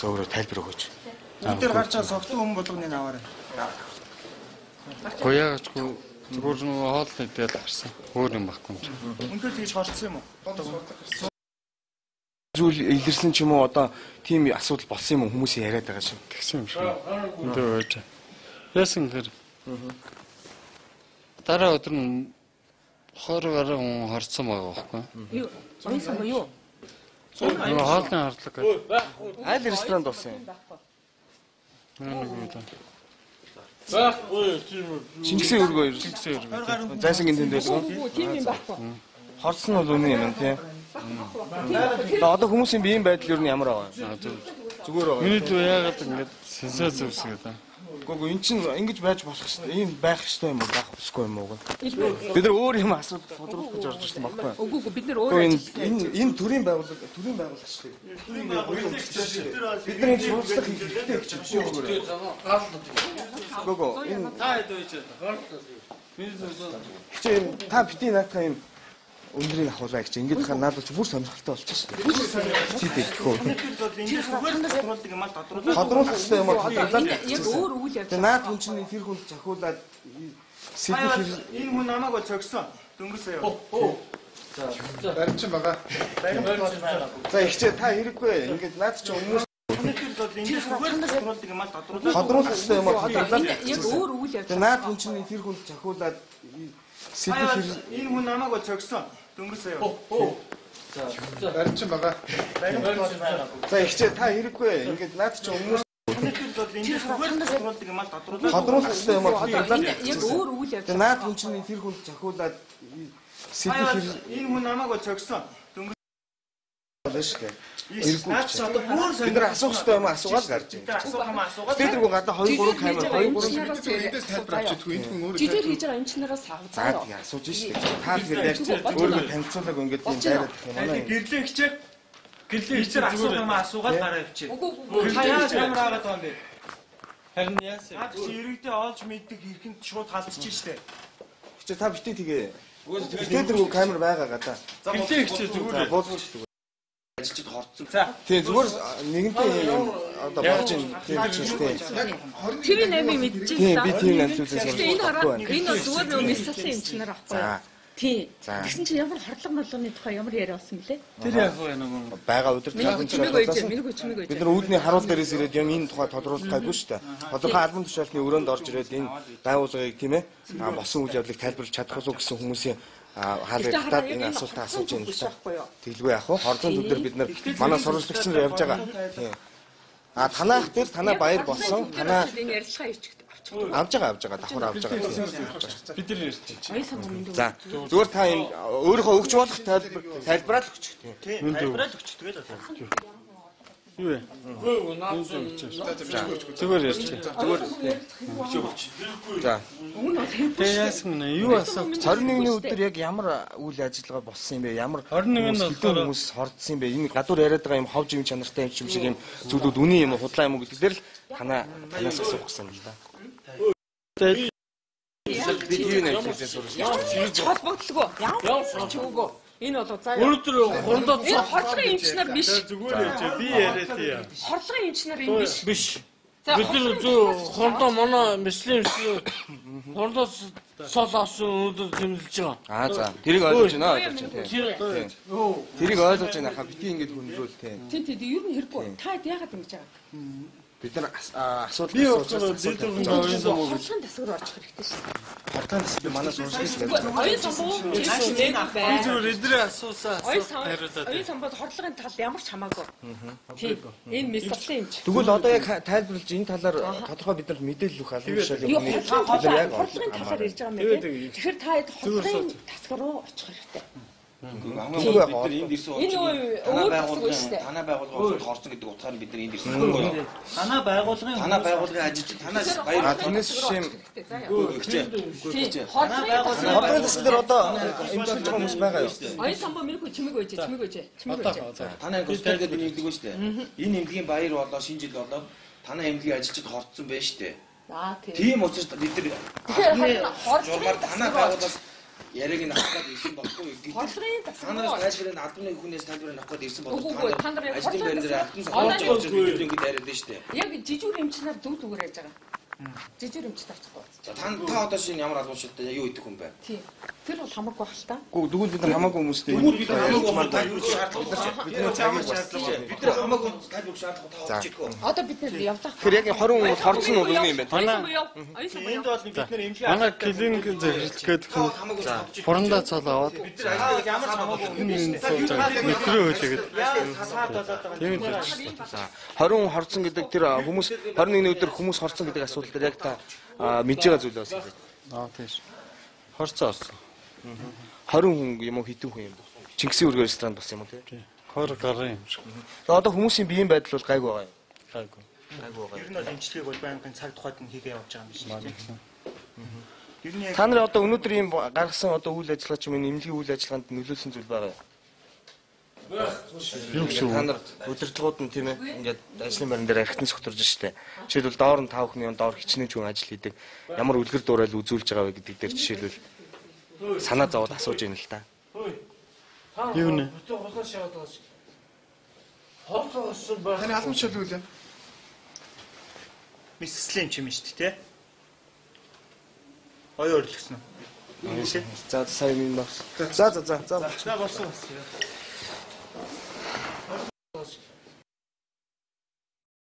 Өөрөө тайлбар өгөөч. Бүгд гарч байгаа согтуу хүн болгоныг аваарай. Гэхдээ яагачгүй зүгээр нөгөө хоол идэл гарсан. Өөр юм байхгүй юм чи. Үнэхээр тэгж хорцсон юм уу? Зүйл илэрсэн ч юм уу одоо тийм асуудал болсон юм уу хүмүүс яриад байгаа шин. Тэгсэн юм шиг. Өндөө байж. Яасан гэхээр дараа өдөр нь 20 гаруй хүн хорцсон байгаа байхгүй. Юу? Оюун самбаа юу? Нөгөө хоолны харлага гэдэг. Аль ресторанд болсон юм? Нэг үү да. Байхгүй тийм үү. Чингисийн өргөө ер. Чингисийн өргөө. Зайсан гинтэнд байдаг уу? Үгүй тийм юм байхгүй. Хорцсон бол үнэн юм тийм. Одоо хүмүүсийн биеийн байдал ер нь ямар байгаа юм? Зүгээр байгаа. Миний дүү яагаад ингэж сенсац үүсгээд аа. Үгүй эн чинь ингэж байж болох шин. Ийм байх ёстой юм уу? Байх ёсгүй юм уу? Бид нар өөр юм асуудал тодруулах гэж орж ирсэн байхгүй юу? Үгүй бид нар өөр энэ энэ төрийн байгууллага төрийн байгууллага шүү дээ. Төрийн байгууллага шүү дээ. Бид нар энэ сурвалжлах хийх хэрэгтэй гэж биш үү? Үгүй энэ та хэд байж байна? Миний дүү чи та битгий наадхаа юм өндрийг авахлаа гэж ингэж хаа наад бол бүр сонирхолтой болчих шүү дээ. Чи тэгэх үү? Тодруулах хэрэгтэй юм уу? Тодруулаад яг өөр үйл явдал. Тэгээ наад хүн чинь тэр хүнд зохиулаад сэтгэл энэ хүн намайг бол цогсон. Дөнгөж сая. За баримтчин байгаа. За ихчээ та хэрэггүй. Ингээд наад чинь өмнөөс тодруулах хэрэгтэй юм уу? Тодруулаад яг өөр үйл явдал. Тэгээ наад хүн чинь тэр хүнд зохиулаад сэтгэл энэ хүн намайг бол цогсон. Дөнгөж сая. За баримтчин байгаа. За ихчээ та хэрэггүй. Ингээд наад чинь өмнөөс тодруулах хэрэгтэй юм уу? Тодруулаад яг өөр үйл явдал. Тэгээ наад хүн чинь тэр хүнд зохиулаад сэтгэл энэ хүн намайг бол цогсон. Дөнгөж шүү дээ. Хэрэггүй. Бид нар асуух хэрэгтэй юм асуугаад гарч ирнэ. Асуух юм асуугаад. Тэр дэргүү гадаа 2 3 камер 2 3 эндээс тайлбар авч идэх энэ хүн өөрөө жижиг хийж байгаа эмчнээс ав заа. За асууж шүү дээ. Та тэгэхээр яаж өөрийгөө танилцуулаг ингээд юм байраад их юм аа. Гэрлээ хичээ. Гэрлээ хичээ асуух юм асуугаад гараа явчих. Үгүй үгүй. Та яаж камер агаад байгаа юм бэ? Харин яасан? Наад чи иргэдээ олж мэддэг хэрхэнд шууд халдчих штэ. Хичээ та битгий тэгээ. Тэр дэргүү камер байгаа гадаа. Гэрлээ хичээ зүгээр. Буулгаж зүгээр. Ажилчид хорцсон. Тийм зүгээр нэгэнтээ юм одоо болж ин тийм ч тийм. Тэр нэмийг мэдчихэв Тийм би тийм нэмсүүлээс сурах. Энэ хараа энэ бол зүгээр нөгөө мэс салсан юм чинь нар аахгүй юу? Тийм. Тэгсэн чинь ямар хорлого морлогын тухай ямар яриа болсон бэлээ? Тэр яг нөгөө байгаа удирдлагын тушаал. Миний чимээг байж. Бид нар үүдний харуул дээрээс ирээд юм энэ тухай тодруулах гайгүй шүү дээ. Тодорхой албан тушаалтны өрөөнд орж ирээд энэ байгууллагыг тийм ээ болсон үйл явдлыг тайлбарлаж чадах уу гэсэн хүмүүсийн хаалгыг татаад энэ асуултаа асууж байна л та. Тэгэлгүй яах вэ? Хордон төв дээр бид нар манай сурвалжлагч нар явж байгаа. Тийм. А танаах дээр танаа баяр болсон. Танаа энэ ярилцлага хийчих авч байгаа авч байгаа давхар авч байгаа. Бид нар ярьчих. За зүгээр та энэ өөрийнхөө өгч болох тайлбараа л өгч. Тийм тайлбараа л өгч тэгэл байна. Юу вэ? Үгүй наад зүгээр ярьчих. Зүгээр За. Тэгээ яасан гэнэ? Юу асуух? 21-ний өдөр яг ямар үйл ажиллагаа болсон юм бэ? Ямар 21-нд болохоор хүмүүс хордсон юм бэ? Энэ гадуур яриад байгаа юм ховж юм чанартай юм шиг юм зүйлүүд үнэн юм уу, худлаа юм уу гэдэг дээр л танаа танаас асуух гэсэн юм л да. Би Би тийм нэмсээс сурч. Холбогдлого. Ямар ч үгүй. Энэ бол заа. Өнөөдөр хурлаад Энэ хорлогын эмч нар биш. Зүгээр ярьж би яриад яа. Хорлогын эмч нар юм биш. Биш. Бид нар зөв хурлаа манай мөслим хурлаа цол авсан өнөөдөр тэмдэглэж байгаа. Аа за. Тэрийг ойлгож байна ойлгож байна. Тэрийг ойлгож байна хаа бити ингэж хүндрүүл тийм. Тийм тийм ер нь хэрэггүй. Та яагаад ингэж байгаа? Бид нар асуудал Би болохоор дээд оюун самбуу гэж. Хорлогын тасаг руу очих хэрэгтэй шүү дээ. Хорлогын тасаг манай сурвалжлагч явж байгаа. Оюун самбуу Би зүгээр эдрээ асуусан асуулт хариулаад. Оюун самбууд хорлогын тал ямар ч хамаагүй. Тийм. Энэ мэс салсан юм чи. Тэгвэл одоо яг тайлбарлаж энэ талаар тодорхой бид нарт мэдээлэл өгөх албан тушаалын хүний бид нар яг хорлогын талаар ярьж байгаа юм байна. Тэгэхээр та хэд хорлогын тасаг руу очих хэрэгтэй. Хамгийн гол бид нар энд ирсэн учраас танай байгууллагын улсад хорцсон гэдэг утгаар бид нар энд ирсэн байхгүй юу? Танай байгууллагын танай байгууллагын ажилч танаас баяр тэрнээс биш юм. Хичээ. Танай байгууллагын хорлогын тасаг дээр одоо эмчилж байгаа хүмүүс байгаа юу? Оюун самбуу миний хүү чимээг байж чимээг байж чимээг байж. Танай госпитал гэдэг нэмдэг ба шүү дээ. Энэ эмнэлгийн баяр болоо шинэ жил болоо танай эмнэлгийн ажилчид хорцсон байж шүү дээ. Аа тийм. Тийм учраас бид нар журмаар танай байгууллагаас Яриаг нь авах гээд ирсэн байхгүй юу? Хорлогын Та засаг нараас тайлбарыг албаны хүнээс тайлбарыг авах гээд ирсэн болов Үгүй, та нар яг ажлын байран дээр алтан хорлогын сохорч байгаа учраас бид нар ингэж яриад байна шүү дээ. Яг жижүүр эмчнэр зүг зүгээр яаж байгаа. Жижүүр эмчт очихгүй. За та одоо шинэ ямар албан тушаалтай юу идэх хүн бэ? Тийм. Тэр бол хамаагүй хэл та. Гүү тэгвэл бид нар хамаагүй хүмүүстэй. Тэгвэл бид нар хамаагүй хүмүүс тайлбар өгөх шаардлага Бидний цагийг бас. бид нар хамаагүй тайлбар өгөх шаардлага та авч идэх үү? Одоо бид нэр явлаа. Тэгэхээр яг 20 хүн бол хорцсон бол үнэн юм байна. Энд бол бид нар эмнэлгийн Манай клиник захирал гэдэг Та хамаагүй чадчих. хурандаа цол аваад Бид нар ажлыг ямар ч хамаагүй хүн энэ сууж байгаа. Мэтрөө хөлөгээд саад болоод байгаа. тийм л байж. За 20 хүн хорцсон гэдэг тэр хүмүүс 21 өдөр хүмүүс хорцсон гэдэг асуудал дээр яг та мэдж байгаа зүйл бас хэлээ. Аа тийш. Хорцоо орсон. 20 хүн юм уу хэдэн хүн юм бэ? Чингисийн үргээр ресторан болсон юм уу тий? 20 гаруй юм шиг. Тэгээ одоо хүмүүсийн биеийн байдал бол гайгүй байгаа юм. Гайгүй. Гайгүй байгаа. Ер нь бол эмчилгээг бол байнгын цаг тухайд нь хийгээ явж байгаа юм биш үү? Ер нь яг Та нар одоо өнөөдөр ийм гаргасан одоо үйл ажиллагаа ч юм уу эмнэлгийн үйл ажиллагаанд нөлөөлсөн зүйл байгаа юу? Юу шүү. Та нар удирдлагууд нь тийм ингээд ажлын байран дээр архитан согтурж штэ. Жишээлбэл доор нь 5 хүний доор хичнээн ч хүн ажил хийдэг. Ямар үлгэр дуурайл үзүүлж байгаа вэ гэдэг дээр жишээлбэл санаа зовоод асууж байна л та. Юу нэ? Таны албан тушаал юу вэ? мэсслэн юм шүү дээ, тэ? Оёо өрлөсөн үү? За сая минь бас. За за за за. За болсон.